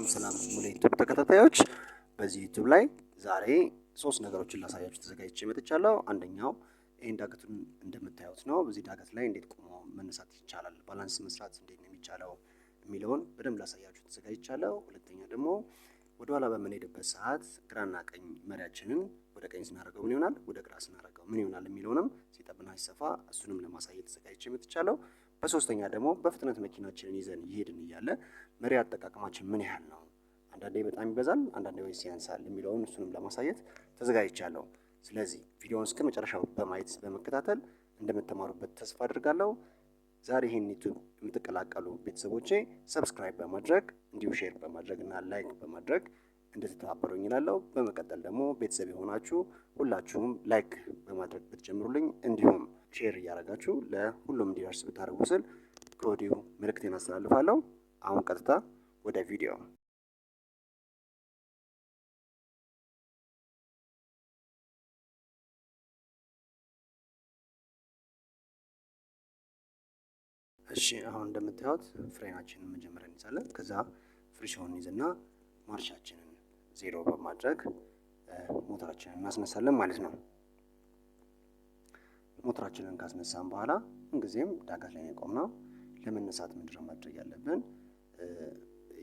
ሰላም ሙሌ ዩቱብ ተከታታዮች፣ በዚህ ዩቱብ ላይ ዛሬ ሶስት ነገሮችን ላሳያችሁ ተዘጋጅቼ መጥቻለሁ። አንደኛው ይህን ዳገቱን እንደምታዩት ነው። በዚህ ዳገት ላይ እንዴት ቆሞ መነሳት ይቻላል፣ balance መስራት እንዴት ነው የሚቻለው የሚለውን በደንብ ላሳያችሁ ተዘጋጅቻለሁ። ሁለተኛ ደግሞ ወደኋላ በምንሄድበት ሰዓት ግራና ቀኝ መሪያችንን ወደ ቀኝ ስናደርገው ምን ይሆናል፣ ወደ ግራ ስናደርገው ምን ይሆናል የሚለውንም ሲጠብና ሲሰፋ እሱንም ለማሳየት ተዘጋጅቼ መጥቻለሁ። በሶስተኛ ደግሞ በፍጥነት መኪናችንን ይዘን እየሄድን እያለ መሪ አጠቃቀማችን ምን ያህል ነው፣ አንዳንዴ በጣም ይበዛል፣ አንዳንዴ ወይስ ያንሳል የሚለውን እሱንም ለማሳየት ተዘጋጅቻለሁ። ስለዚህ ቪዲዮውን እስከ መጨረሻው በማየት በመከታተል እንደምትማሩበት ተስፋ አድርጋለሁ። ዛሬ ይህን ዩቱብ የምትቀላቀሉ ቤተሰቦቼ subscribe በማድረግ እንዲሁ share በማድረግ እና like በማድረግ እንድትተባበሩኝ እላለሁ። በመቀጠል ደግሞ ቤተሰብ የሆናችሁ ሁላችሁም like በማድረግ ብትጀምሩልኝ እንዲሁም share እያደረጋችሁ ለሁሉም እንዲደርስ ብታደርጉ ስል ከወዲሁ መልእክቴን አስተላልፋለሁ። አሁን ቀጥታ ወደ ቪዲዮ። እሺ፣ አሁን እንደምታዩት ፍሬናችንን መጀመሪያ እንይዛለን። ከዛ ፍሪሲዮን ይዝና ማርሻችንን ዜሮ በማድረግ ሞተራችንን እናስነሳለን ማለት ነው። ሞተራችንን ካስነሳን በኋላ ምንጊዜም ዳገት ላይ የቆምነው ለመነሳት ምንድነው ማድረግ ያለብን?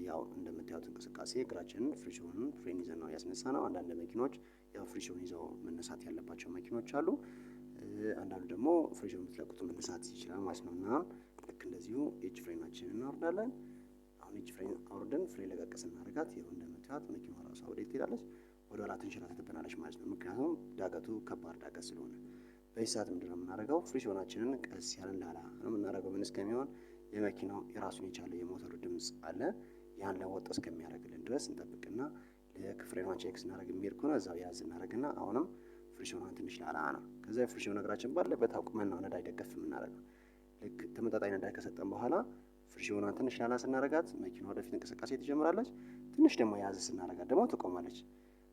ያው እንደምታዩት እንቅስቃሴ እግራችንን ፍሪሲዮንን ፍሬን ይዘን ነው ያስነሳነው። አንዳንድ መኪኖች ያው ፍሪሲዮን ይዘው መነሳት ያለባቸው መኪኖች አሉ። አንዳንዱ ደግሞ ፍሪሲዮን ብትለቁት መነሳት ይችላል ማለት ነው። እና ልክ እንደዚሁ የእጅ ፍሬናችንን እናወርዳለን። አሁን የእጅ ፍሬን አውርደን ፍሬን ለቀቅ ስናደርጋት ይኸው እንደምታዩት መኪናዋ ራሷ ወዴት ትሄዳለች? ወደ ኋላ ትንሸራተትብናለች ማለት ነው። ምክንያቱም ዳገቱ ከባድ ዳገት ስለሆነ። በዚህ ሰዓት ምንድነው የምናደርገው? ፍሪሲዮናችንን ቀስ ያለን ላላ ነው የምናደርገው። ምን እስከሚሆን? የመኪናው የራሱን የቻለ የሞተሩ ድምፅ አለ። ያን ለወጥ እስከሚያደርግልን ድረስ እንጠብቅና ልክ ፍሬኗን check ስናደርግ የሚሄድ ከሆነ እዛው ያዝ እናደርግና አሁንም ፍሪሲዮኗን ትንሽ ላላ ነው። ከዛ የፍሪሲዮን እግራችን ባለበት አቁመን ነው ነዳጅ ደገፍ የምናደርገው። ልክ ተመጣጣኝ ነዳጅ ከሰጠን በኋላ ፍሪሲዮኗን ትንሽ ላላ ስናደርጋት መኪናዋ ወደፊት እንቅስቃሴ ትጀምራለች። ትንሽ ደግሞ ያዝ ስናደርጋት ደግሞ ትቆማለች።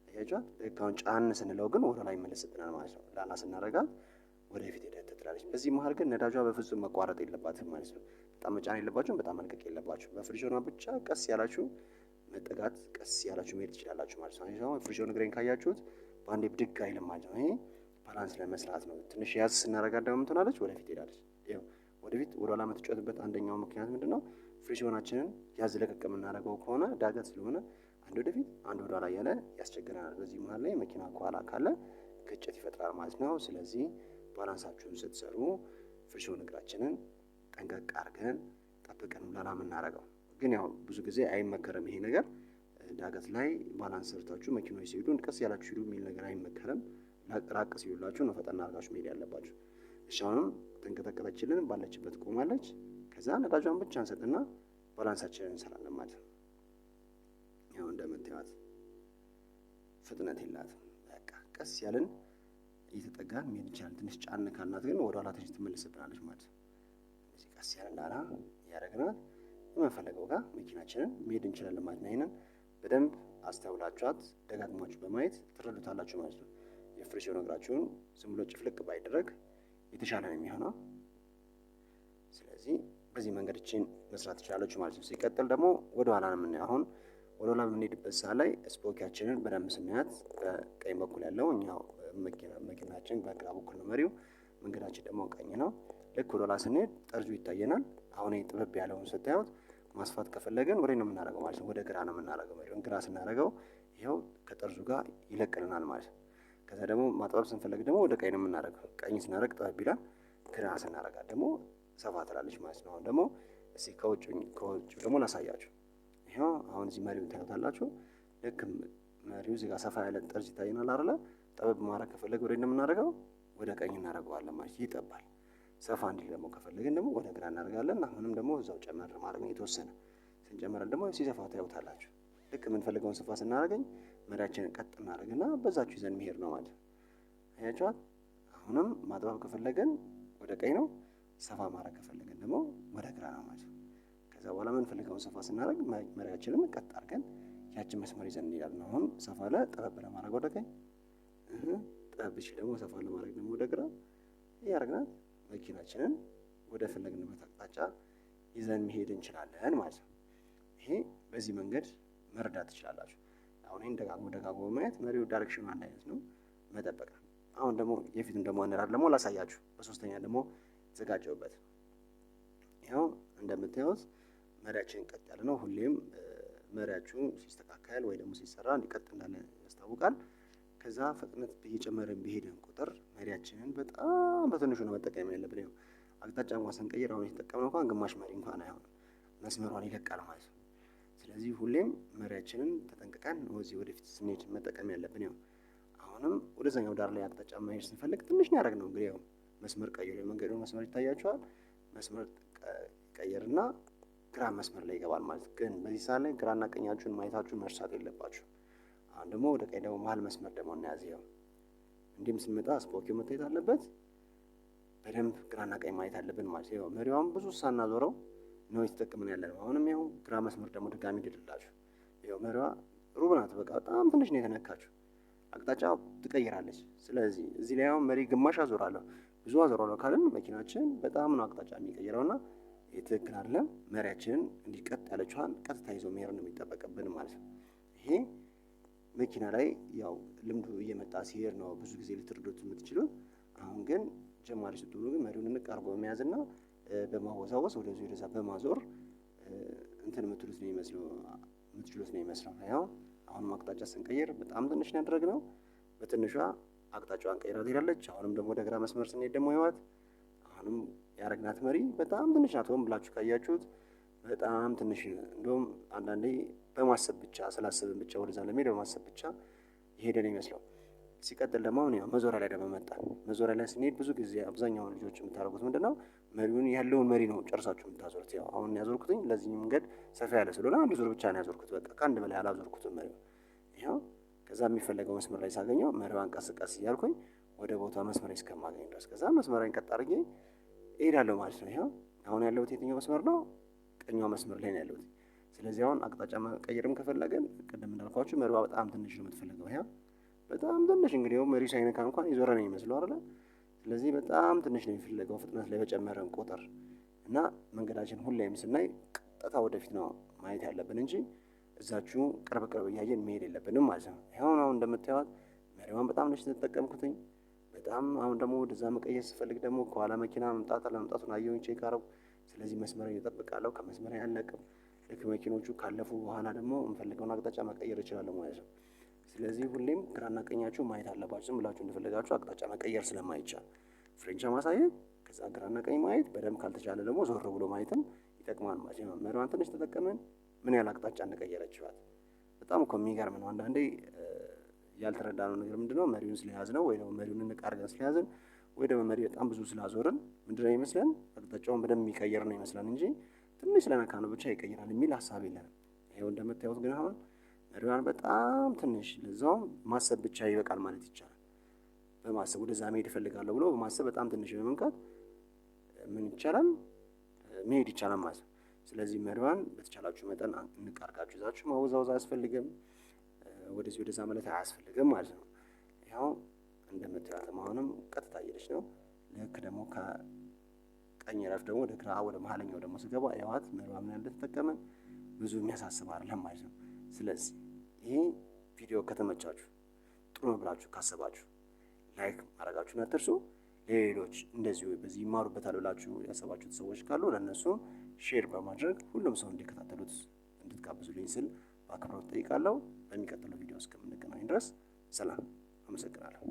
አያችኋት? ልክ አሁን ጫን ስንለው ግን ወደ ላይ ይመለስብናል ማለት ነው። ላላ ስናደርጋት ወደፊት ሄዳ ትጥላለች። በዚህ መሀል ግን ነዳጇ በፍጹም መቋረጥ የለባትም ማለት ነው። በጣም መጫን የለባችሁም፣ በጣም መልቀቅ የለባችሁም። በፍሪሲዮኗ ብቻ ቀስ ያላችሁ መጠጋት፣ ቀስ ያላችሁ መሄድ ትችላላችሁ ማለት ነው። አሁን ፍሪሲዮን እግሬን ካያችሁት በአንዴ ብድግ አይልም ማለት ነው። ይሄ balance ለመስራት ነው። ትንሽ ያዝ ስናደርጋት ደግሞ ምን ትሆናለች? ወደፊት ትሄዳለች። ይኸው ወደፊት ወደኋላ የምትጮትበት አንደኛው ምክንያት ምንድነው? ፍሪሲዮናችንን ያዝ ለቀቅ የምናደርገው ከሆነ ዳገት ስለሆነ አንድ ወደፊት አንድ ወደኋላ እያለ ያስቸግረናል። በዚህ መሀል ላይ መኪና ከኋላ ካለ ግጭት ይፈጥራል ማለት ነው። ስለዚህ balance ኣችሁን ስትሰሩ ፍሪሲዮን እግራችንን ጠንቀቅ አድርገን ጠብቀን ላላ የምናደርገው ግን ያው ብዙ ጊዜ አይመከርም ይሄ ነገር። ዳገት ላይ balance ሰርታችሁ መኪኖች ሲሄዱ ቀስ ያላችሁ ሂዱ የሚል ነገር አይመከርም። ራቅ ሲሉላችሁ ነው ፈጠን አድርጋችሁ መሄድ ያለባችሁ። እሺ፣ አሁንም ተንቀጠቀጠችልን፣ ባለችበት ቆማለች። ከዛ ነዳጇን ብቻ እንሰጥና balance ኣችንን እንሰራለን ማለት ነው። ያው እንደምታዩት ፍጥነት የላትም። በቃ ቀስ ያልን እየተጠጋን መሄድ እንችላለን። ትንሽ ጫን ካልናት ግን ወደ ኋላ ትንሽ ትመለስብናለች ማለት ነው። ስለዚህ ቀስ ያልን ላላ እያደረግናት የምንፈልገው ጋር መኪናችንን መሄድ እንችላለን ማለት ነው። ይሄንን በደንብ አስተውላችኋት ደጋግማችሁ በማየት ትረዱታላችሁ ማለት ነው። የፍሪሲዮን እግራችሁን ዝም ብሎ ጭፍልቅ ባይደረግ የተሻለ ነው የሚሆነው። ስለዚህ በዚህ መንገድ እቺን መስራት ትችላላችሁ ማለት ነው። ሲቀጥል ደግሞ ወደ ኋላ ነው የምናየው። አሁን ወደ ኋላ በምንሄድበት ሰዓት ላይ ስፖኪያችንን በደንብ ስናያት በቀኝ በኩል ያለው እኛው መኪናችን በግራ በኩል ነው መሪው፣ መንገዳችን ደግሞ ቀኝ ነው። ልክ ወደ ኋላ ስንሄድ ጠርዙ ይታየናል። አሁን ይሄ ጥበብ ያለውን ስታዩት ማስፋት ከፈለግን ወደ ነው የምናደርገው ማለት ነው። ወደ ግራ ነው የምናደርገው። መሪውን ግራ ስናደርገው ይኸው ከጠርዙ ጋር ይለቅልናል ማለት ነው። ከዛ ደግሞ ማጥበብ ስንፈልግ ደግሞ ወደ ቀኝ ነው የምናደርገው። ቀኝ ስናደርግ ጠበብ ይላል፣ ግራ ስናደርጋት ደግሞ ሰፋ ትላለች ማለት ነው። አሁን ደግሞ እስኪ ከውጭ ደግሞ ላሳያችሁ። ይኸው አሁን እዚህ መሪውን ታዩታላችሁ። ልክ መሪው እዚህ ጋር ሰፋ ያለ ጠርዝ ይታየናል አይደለ? ጠበብ ማድረግ ከፈለግ ወደ ነው የምናደርገው፣ ወደ ቀኝ እናደርገዋለን ማለት ይጠባል። ሰፋ እንዲል ደግሞ ከፈለግን ደግሞ ወደ ግራ እናደርጋለን። አሁንም ደግሞ እዛው ጨመር ማድረግ ነው። የተወሰነ ስንጨምር ደግሞ ሲሰፋ ታዩታላችሁ። ልክ የምንፈልገውን ስፋ ስናደርገኝ መሪያችንን ቀጥ እናደርግና በዛችሁ ይዘን መሄድ ነው ማለት ነው። አያችኋት? አሁንም ማጥበብ ከፈለግን ወደ ቀኝ ነው፣ ሰፋ ማድረግ ከፈለግን ደግሞ ወደ ግራ ነው ማለት ነው። ከዛ በኋላ የምንፈልገውን ሰፋ ስናደርግ መሪያችንን ቀጥ አድርገን ያችን መስመር ይዘን እንሄዳለን። አሁን ሰፋ ለጠበብ ለማድረግ ወደ ቀኝ፣ ጠበብ ሲል ደግሞ ሰፋ ለማድረግ ደግሞ ወደ ግራ እያደረግናት መኪናችንን ወደ ፈለግንበት አቅጣጫ ይዘን መሄድ እንችላለን ማለት ነው። ይሄ በዚህ መንገድ መረዳት ትችላላችሁ። አሁን ይህን ደጋግሞ ደጋግሞ በማየት መሪው direction ኑ አንድ አይነት ነው መጠበቅ። አሁን ደግሞ የፊቱን ደግሞ አነዳድ ደግሞ ላሳያችሁ። በሶስተኛ ደግሞ የተዘጋጀውበት ያው እንደምታዩት መሪያችን ቀጥ ያለ ነው። ሁሌም መሪያችሁ ሲስተካከል ወይ ደግሞ ሲሰራ እንዲቀጥ እንዳለ ያስታውቃል። ከዛ ፍጥነት እየጨመረን በሄደን ቁጥር መሪያችንን በጣም በትንሹ ነው መጠቀም ያለብን። ያው አቅጣጫ እንኳን ስንቀይር አሁን የተጠቀምነው እንኳን ግማሽ መሪ እንኳን አይሆንም፣ መስመሯን ይለቃል ማለት ነው። ስለዚህ ሁሌም መሪያችንን ተጠንቅቀን ወደዚህ ወደፊት ስንሄድ መጠቀም ያለብን። ያው አሁንም ወደዛኛው ዳር ላይ አቅጣጫ መሄድ ስንፈልግ ትንሽ ነው ያደረግነው። እንግዲህ ያው መስመር ቀይሮ የመንገዱ መስመር ይታያቸዋል። መስመር ቀይርና ግራ መስመር ላይ ይገባል ማለት ግን በዚህ ሰዓት ላይ ግራና ቀኛችሁን ማየታችሁን መርሳት የለባችሁ። አሁን ደግሞ ወደ ቀኝ ደግሞ መሀል መስመር ደግሞ እናያዝ። ያው እንዲህም ስንመጣ ስፖኪው መታየት አለበት። በደንብ ግራና ቀኝ ማየት አለብን ማለት ነው። መሪዋን ብዙ ሳናዞረው ነው የተጠቀምን ያለ ነው። አሁንም ያው ግራ መስመር ደግሞ ድጋሚ ድድላችሁ ያው መሪዋ ሩብ ናት። በቃ በጣም ትንሽ ነው የተነካችሁ። አቅጣጫ ትቀይራለች። ስለዚህ እዚህ ላይ አሁን መሪ ግማሽ አዞራለሁ ብዙ አዞራለሁ ካልን መኪናችን በጣም ነው አቅጣጫ የሚቀይረውና ትክክል አይደለም። መሪያችንን እንዲህ ቀጥ ያለችዋን ቀጥታ ይዞ መሄድ ነው የሚጠበቅብን ማለት ነው። ይሄ መኪና ላይ ያው ልምዱ እየመጣ ሲሄድ ነው ብዙ ጊዜ ልትረዱት የምትችሉት። አሁን ግን ጀማሪ ስትሆኑ ግን መሪውን እንቅ አድርጎ በመያዝና በማወዛወዝ ወደዚህ ወደዛ በማዞር እንትን የምትሉት ነው የሚመስለው የምትችሉት ነው የሚመስለው። ያው አሁንም አቅጣጫ ስንቀይር በጣም ትንሽ ነው ያደረግነው። በትንሿ አቅጣጫዋን ቀይራ ትሄዳለች። አሁንም ደግሞ ወደ ግራ መስመር ስንሄድ ደግሞ ይዋት አሁንም ያረግናት መሪ በጣም ትንሽ ናት። ሆን ብላችሁ ካያችሁት በጣም ትንሽ፣ እንደውም አንዳንዴ በማሰብ ብቻ ስላሰብን ብቻ ወደዛ ለመሄድ በማሰብ ብቻ የሄደን ይመስለው። ሲቀጥል ደግሞ አሁን ያው መዞሪያ ላይ ደግሞ መጣ። መዞሪያ ላይ ስንሄድ ብዙ ጊዜ አብዛኛውን ልጆች የምታደርጉት ምንድን ነው? መሪውን ያለውን መሪ ነው ጨርሳችሁ የምታዞሩት። ያው አሁን ያዞርኩትኝ ለዚህ መንገድ ሰፋ ያለ ስለሆነ አንድ ዙር ብቻ ነው ያዞርኩት። በቃ ከአንድ በላይ አላዞርኩትም መሪውን። ይኸው ከዛ የሚፈለገው መስመር ላይ ሳገኘው መሪዋን ቀስ ቀስ እያልኩኝ ወደ ቦታ መስመር እስከማገኝ ድረስ ከዛ መስመሬን ቀጥ አድርጌ እሄዳለሁ ማለት ነው። ይኸው አሁን ያለሁት የትኛው መስመር ነው? ቀኛው መስመር ላይ ነው ያለሁት። ስለዚህ አሁን አቅጣጫ መቀየርም ከፈለግን ቅድም እንዳልኳችሁ መሪዋ በጣም ትንሽ ነው የምትፈልገው። ይኸው በጣም ትንሽ እንግዲህ መሪ ሳይነካ እንኳን የዞረ ነው የሚመስለው አይደለ? ስለዚህ በጣም ትንሽ ነው የሚፈልገው ፍጥነት ላይ በጨመረን ቁጥር እና መንገዳችን ሁሌም ስናይ ቀጥታ ወደፊት ነው ማየት ያለብን እንጂ እዛችሁ ቅርብ ቅርብ እያየን መሄድ የለብንም ማለት ነው። ይኸው አሁን እንደምታዩት መሪዋን በጣም ነች የተጠቀምኩትኝ። በጣም አሁን ደግሞ ወደዛ መቀየር ስፈልግ ደግሞ ከኋላ መኪና መምጣት አለመምጣቱን አየሁኝ፣ check አደረኩ። ስለዚህ መስመሬን እጠብቃለሁ፣ ከመስመሬ አልለቅም። ልክ መኪኖቹ ካለፉ በኋላ ደግሞ የምፈልገውን አቅጣጫ መቀየር እችላለሁ ማለት ነው። ስለዚህ ሁሌም ግራና ቀኛችሁ ማየት አለባችሁ። ዝም ብላችሁ እንደፈለጋችሁ አቅጣጫ መቀየር ስለማይቻል ፍሬንቻ ማሳየት፣ ከዛ ግራና ቀኝ ማየት፣ በደንብ ካልተቻለ ደግሞ ዞር ብሎ ማየትም ይጠቅማል ማለት ነው። መሪዋን ትንሽ ተጠቀምን፣ ምን ያህል አቅጣጫ እንደቀየረችዋት በጣም እኮ የሚገርም ነው። አንዳንዴ ያልተረዳነው ነገር ምንድነው? መሪውን ስለያዝነው ወይ ደግሞ መሪውን እንቅ አድርገን ስለያዝን ወይ ደግሞ መሪ በጣም ብዙ ስላዞርን ምንድነው ይመስለን አቅጣጫውን በደንብ የሚቀይር ነው ይመስለን እንጂ ትንሽ ስለነካ ነው ብቻ ይቀይራል የሚል ሀሳብ የለንም። ይኸው እንደምታዩት ግን አሁን መሪዋን በጣም ትንሽ ለዛውም ማሰብ ብቻ ይበቃል ማለት ይቻላል። በማሰብ ወደዛ መሄድ እፈልጋለሁ ብሎ በማሰብ በጣም ትንሽ በመንካት ምን ይቻላል መሄድ ይቻላል ማለት ነው። ስለዚህ መሪዋን በተቻላችሁ መጠን እንቅ አድርጋችሁ ይዛችሁ ማወዛወዝ አያስፈልግም። ወደዚህ ወደዛ ማለት አያስፈልግም ማለት ነው። ያው እንደምታዩት አሁንም ቀጥታ እየሄደች ነው። ልክ ደግሞ ከቀኝ ረፍ ደግሞ ወደ ግራ ወደ መሀለኛው ደግሞ ስገባ ያዋት መሪዋ ምን እንደተጠቀመን ብዙ የሚያሳስብ አይደለም ማለት ነው። ስለዚህ ይሄ ቪዲዮ ከተመቻችሁ ጥሩ ነው ብላችሁ ካሰባችሁ like ማድረጋችሁን አትርሱ። ሌሎች እንደዚሁ በዚህ ይማሩበታል ብላችሁ ያሰባችሁት ሰዎች ካሉ ለእነሱ share በማድረግ ሁሉም ሰው እንዲከታተሉት እንድትጋብዙልኝ ስል በአክብሮት ጠይቃለሁ። በሚቀጥለው ቪዲዮ እስከምንገናኝ ድረስ ሰላም፣ አመሰግናለሁ።